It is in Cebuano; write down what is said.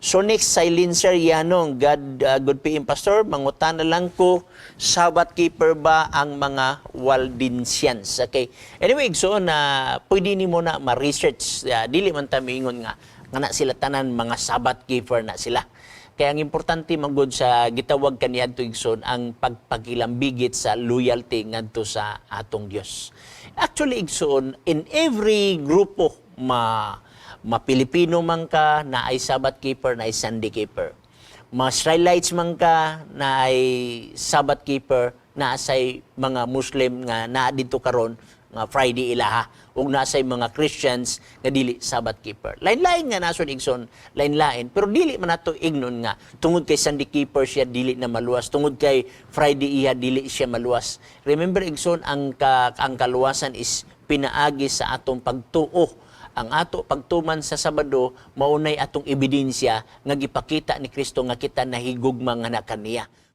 Sonic Silencer Yanong, God, good PM, Pastor, mangutana lang ko, Sabbath keeper ba ang mga Waldensians? Okay. Anyway, so na pwede nimo na ma-research, dili man ta miingon nga nga na sila tanan mga Sabbath keeper na sila. Kaya ang importante man gud sa gitawag kaniadto, igsoon, ang pagpakilambigit sa loyalty ngadto sa atong Dios. Actually, igsoon, in every grupo, ma ma Pilipino man ka, na ay Sabbath keeper, na ay Sunday keeper. Ma Israelites man ka, na ay Sabbath keeper, na say mga Muslim nga naa didto karon nga Friday ilaha, ug naa say mga Christians nga dili Sabbath keeper. Lain-lain nga nason, igsoon, lain-lain, pero dili man nato ingnon nga tungod kay Sunday keeper siya, dili na maluwas, tungod kay Friday iya, dili siya maluwas. Remember, igsoon, ang kaluwasan is pinaagi sa atong pagtuo. Ang ato pagtuman sa Sabado, maunay atong ebidensya nga gipakita ni Kristo nga kita nahigugma nga na kaniya.